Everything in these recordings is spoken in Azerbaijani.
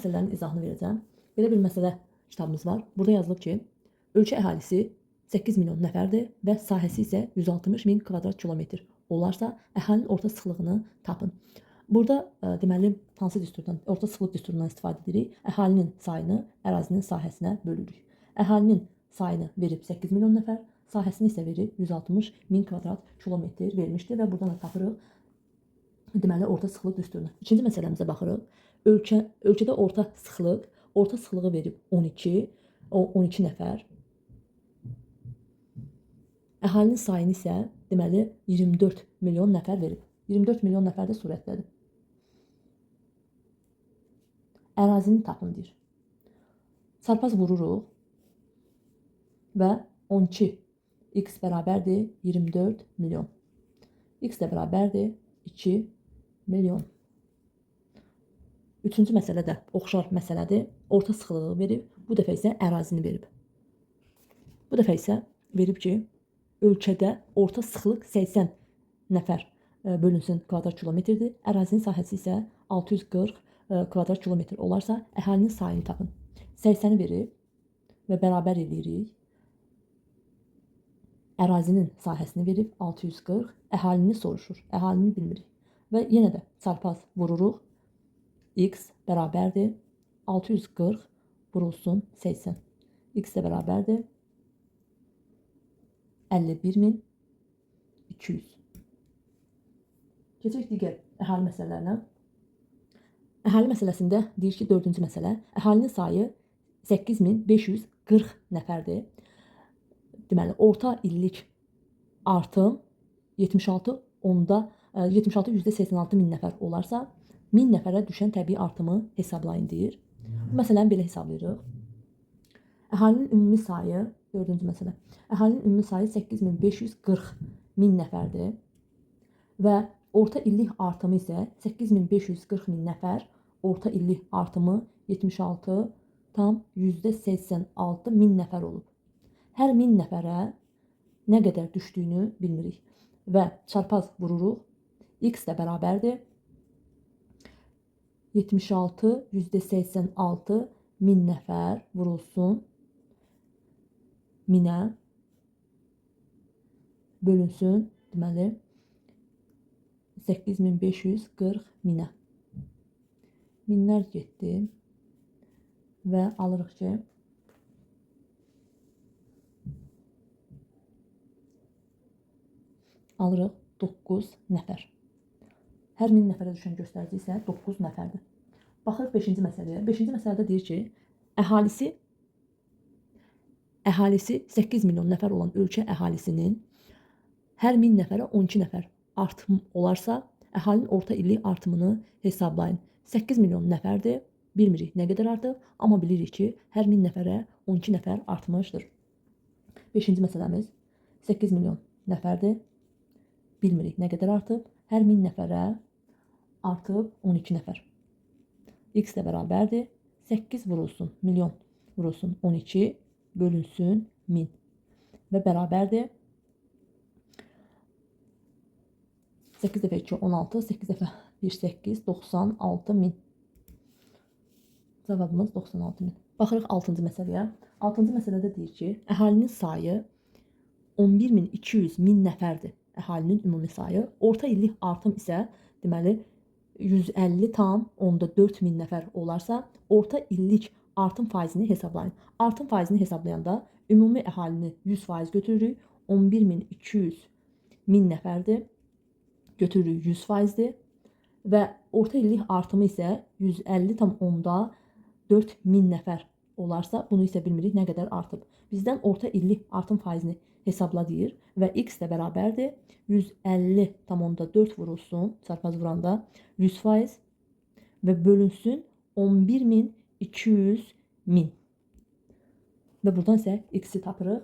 məsələlərin izahını verəcəm. Belə bir məsələ kitabımız var. Burada yazılıb ki, ölkə əhalisi 8 milyon nəfərdir və sahəsi isə 160 min kvadrat kilometr olarsa, əhalinin orta sıxlığını tapın. Burada deməli hansı düsturdan, orta sıxlıq düsturundan istifadə edirik? Əhalinin sayını ərazinin sahəsinə bölürük. Əhalinin sayını verib 8 milyon nəfər, sahəsini isə verib 160 min kvadrat kilometr vermişdir və buradan da tapırıq deməli orta sıxlıq düsturunu. İkinci məsələmizə baxırıq. Ölkədə orta sıxlıq, orta sıxlığı verib 12, o 12 nəfər. Əhalinin sayını isə deməli 24 milyon nəfər verib. 24 milyon nəfər də surətdədir. Ərazini tapın deyir. Çarpaz vururuq və 12 x bərabərdir 24 milyon. X də bərabərdir 2 milyon. Üçüncü məsələ də oxşar məsələdir. Orta sıxlığı verib, bu dəfə isə ərazini verib. Bu dəfə isə verib ki, ölkədə orta sıxlıq 80 nəfər bölünsün kvadrat kilometrdir. Ərazinin sahəsi isə 640 kvadrat kilometr olarsa, əhalinin sayını tapın. 80-i verib və bərabər eləyirik. Ərazinin sahəsini verib 640, əhalini soruşur. Əhalini bilmirik. Və yenə də çarpaz vururuq. X bərabərdir 640 vurulsun 80. X də bərabərdir 51.200. Keçirik digər əhali məsələlərinə. Əhali məsələsində deyir ki, dördüncü məsələ, əhalinin sayı 8540 nəfərdir. Deməli, orta illik artım 76,86 min nəfər olarsa, 1000 nəfərə düşən təbii artımı hesablayın deyir. Bu məsələni belə hesablayırıq. Əhalinin ümumi sayı, dördüncü məsələ, əhalinin ümumi sayı 8540 min nəfərdir və orta illik artımı isə 8540 min nəfər, orta illik artımı 76,86 min nəfər olub. Hər 1000 nəfərə nə qədər düşdüyünü bilmirik və çarpaz vururuq. X də bərabərdir 76,86 min nəfər vurulsun minə bölünsün, deməli 8540 minə. Minlər getdi və alırıq ki alırıq 9 nəfər. Hər 1000 nəfərə düşən göstərici isə 9 nəfərdir. Baxırıq 5-ci məsələyə. 5-ci məsələdə deyir ki, əhalisi 8 milyon nəfər olan ölkə əhalisinin hər 1000 nəfərə 12 nəfər artım olarsa, əhalinin orta illik artımını hesablayın. 8 milyon nəfərdir. Bilmirik nə qədər artıb, amma bilirik ki, hər 1000 nəfərə 12 nəfər artmışdır. 5-ci məsələmiz 8 milyon nəfərdir. Bilmirik nə qədər artıb. Hər 1000 nəfərə artıb 12 nəfər. X də bərabərdir 8 vurulsun milyon vurulsun 12 bölünsün 1000 və bərabərdir 8 dəfə 2 16, 8 dəfə 1 8 96 min. Cavabımız 96 min. Baxırıq 6-cı məsələyə. 6-cı məsələdə deyir ki, əhalinin sayı 11.200 min nəfərdir. Əhalinin ümumi sayı. Orta illik artım isə deməli 150,4 min nəfər olarsa, orta illik artım faizini hesablayın. Artım faizini hesablayanda ümumi əhalini 100% götürürük. 11.200 min nəfərdir. Götürürük 100%-dir. Və orta illik artımı isə 150,4 min nəfər olarsa, bunu isə bilmirik nə qədər artıb. Bizdən orta illik artım faizini hesabla deyir və x də bərabərdir 150,4 vurulsun, çarpaz vuranda 100% və bölünsün 11.200 min. Və buradan isə x-i tapırıq.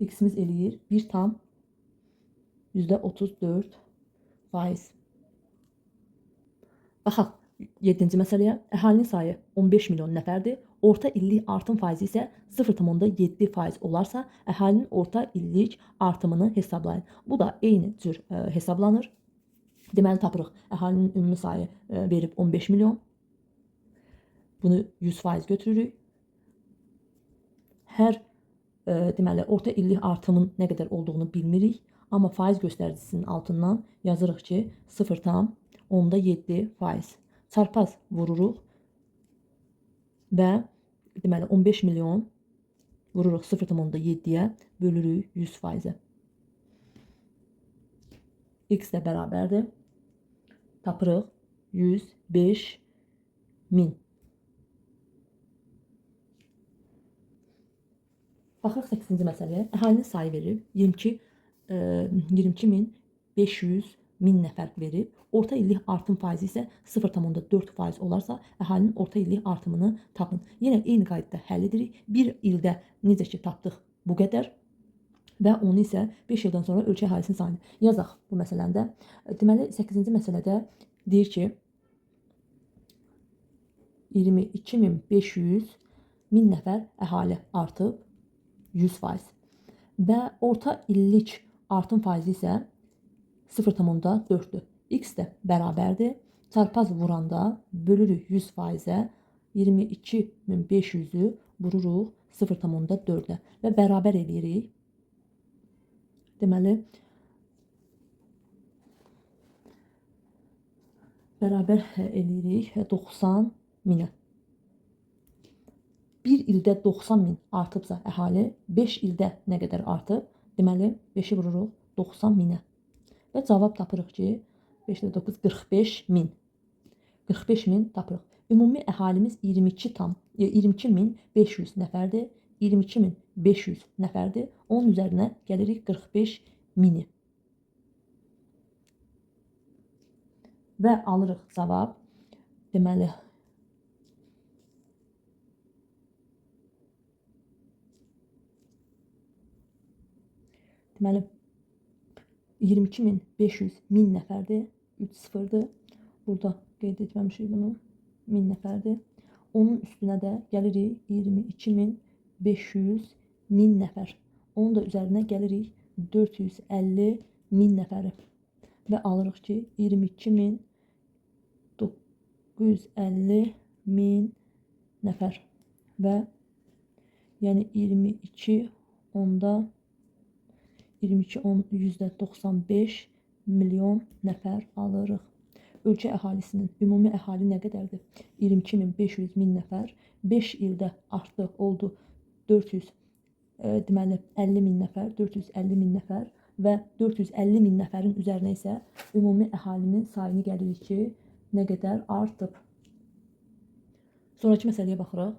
X-imiz eləyir 1,34%. Baxaq 7-ci məsələyə. Əhalinin sayı 15 milyon nəfərdir. Orta illik artım faizi isə 0,7% olarsa, əhalinin orta illik artımını hesablayın. Bu da eyni cür hesablanır. Deməli tapırıq. Əhalinin ümumi sayı verib 15 milyon. Bunu 100% götürürük. Hər deməli orta illik artımın nə qədər olduğunu bilmirik. Amma faiz göstəricisinin altından yazırıq ki, 0,7%. Çarpaz vururuq və deməli 15 milyon vururuq 0,7-yə, bölürük 100%-ə. X də bərabərdir. Tapırıq 105 min. Baxırıq 8-ci məsələyə. Əhalinin sayı verib. 22.500 min nəfər verib. Orta illik artım faizi isə 0,4% olarsa, əhalinin orta illik artımını tapın. Yenə eyni qaydada həll edirik. Bir ildə necə ki tapdıq bu qədər və onu isə 5 ildən sonra ölkə əhalisinin sayını yazaq bu məsələni də. Deməli 8-ci məsələdə deyir ki, 22.500 min nəfər əhali artıb 100% və orta illik artım faizi isə 0,4-dür. X də bərabərdir. Çarpaz vuranda bölürük 100%-ə, 22.500-ü vururuq 0,4-ə və bərabər eləyirik. Deməli, bərabər eləyirik 90 minə. Bir ildə 90 min artıbsa əhali, 5 ildə nə qədər artıb? Deməli, 5-i vururuq 90 minə. Və cavab tapırıq ki, 5 ilə 9, 45 min. 45 min tapırıq. Ümumi əhalimiz 22.500 nəfərdir. 22.500 nəfərdir. Onun üzərinə gəlirik 45 mini. Və alırıq cavab. Deməli, Deməli, 22.500 min nəfərdir. 3 sıfırdır. Burada qeyd etməmişik bunu. 1000 nəfərdir. Onun üstünə də gəlirik 22.500 min nəfər. Onun da üzərinə gəlirik 450 min nəfəri. Və alırıq ki, 22.950 min nəfər. Və yəni 22,95 milyon nəfər alırıq. Ölkə əhalisinin ümumi əhali nə qədərdir? 22.500 min nəfər. 5 ildə artdı, oldu 400, deməli 50 min nəfər, 450 min nəfər və 450 min nəfərin üzərinə isə ümumi əhalinin sayını gəlirik ki, nə qədər artıb. Sonraki məsələyə baxırıq.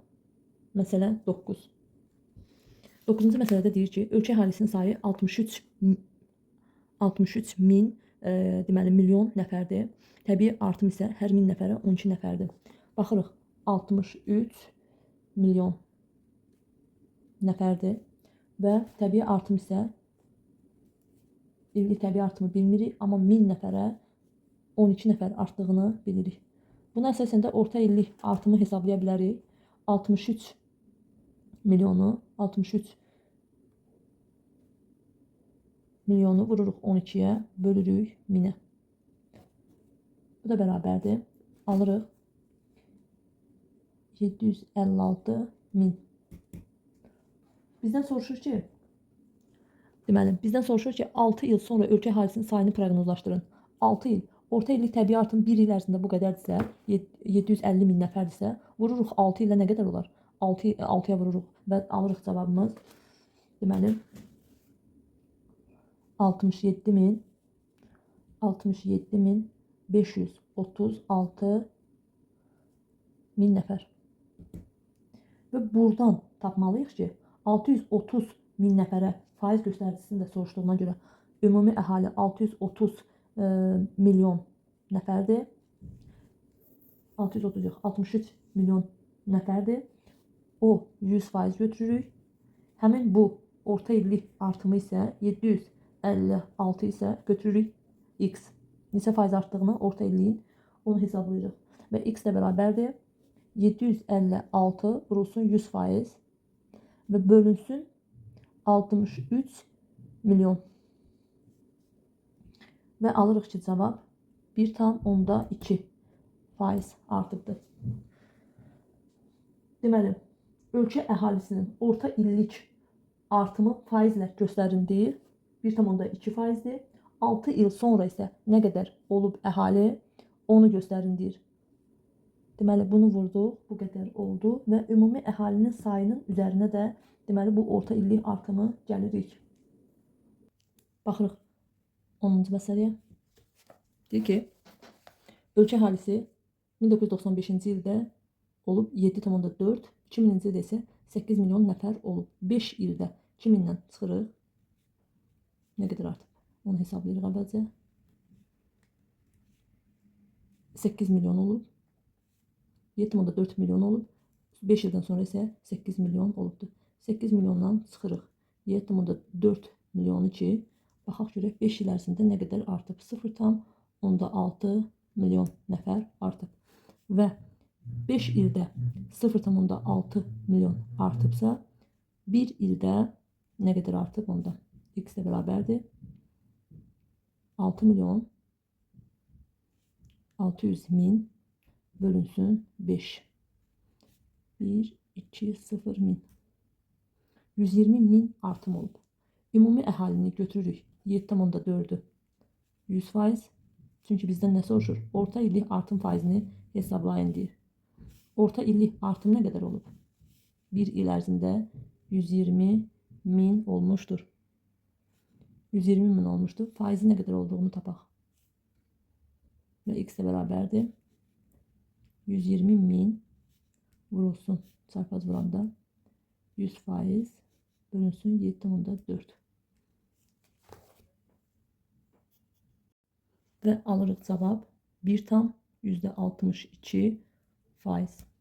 Məsələ 9. 9-cu məsələdə deyir ki, ölkə əhalisinin sayı 63 min deməli milyon nəfərdir. Təbii artım isə hər min nəfərə 12 nəfərdir. Baxırıq, 63 milyon nəfərdir və təbii artım isə illik təbii artımı bilmirik, amma 1000 nəfərə 12 nəfər artdığını bilirik. Buna əsasən də orta illik artımı hesablaya bilərik. 63 milyonu, 63 milyonu vururuq 12-yə, bölürük 1000-ə. Bu da bərabərdir. Alırıq 756 min. Bizdən soruşur ki, deməli, bizdən soruşur ki, 6 il sonra ölkə əhalisinin sayını proqnozlaşdırın. 6 il. Orta illik təbii artım 1 il ərzində bu qədərdirsə, 750 min nəfərdirsə, vururuq 6 ilə nə qədər olar? 6-ya vururuq və alırıq cavabımız. Deməli, 67.536 min nəfər. Və buradan tapmalıyıq ki, 630 min nəfərə faiz göstəricisini də soruşduğuna görə ümumi əhali 630 milyon nəfərdir. 630 yox, 63 milyon nəfərdir. O 100% götürürük. Həmin bu orta illik artımı isə 756 isə götürürük X. Neçə faiz artdığını orta illiyin onu hesablayırıq. Və X də bərabərdir. 756 vurulsun 100% və bölünsün 63 milyon. Və alırıq ki, cavab 1,2% artıbdır. Deməli, ölkə əhalisinin orta illik artımı faizlə göstərin deyir. 1,2 faizdir. 6 il sonra isə nə qədər olub əhali, onu göstərin deyir. Deməli, bunu vurduq, bu qədər oldu və ümumi əhalinin sayının üzərinə də deməli, bu orta illik artımı gəlirik. Baxırıq 10-cu məsələyə. Deyir ki, ölkə əhalisi 1995-ci ildə olub 7,4, 2000-ci ildə isə 8 milyon nəfər olub. 5 ildə 2000-dən çıxırıq. Nə qədər artıb? Onu hesablayırıq əvvəlcə. 8 milyon olub. 7,4 milyon olub. 5 ildən sonra isə 8 milyon olubdur. 8 milyondan çıxırıq. 7,4 milyonu ki, baxaq görək 5 il ərzində nə qədər artıb? 0,6 milyon nəfər artıb. Və 5 ildə 0,6 milyon artıbsa, 1 ildə nə qədər artıb onda? X də bərabərdir. 6 milyon 600 min bölünsün 5. 1, 2, 0 min. 120 min artım olub. Ümumi əhalini götürürük 7,4-ü 100%. Çünki bizdən nə soruşur? Orta illik artım faizini hesablayın deyir. Orta illik artım nə qədər olub? Bir il ərzində 120 min olmuşdur. 120 min olmuşdur. Faizi nə qədər olduğunu tapaq. Və x də bərabərdir. 120 min vurulsun çarpaz vuranda 100% bölünsün 7,4. Və alırıq cavab 1,62%.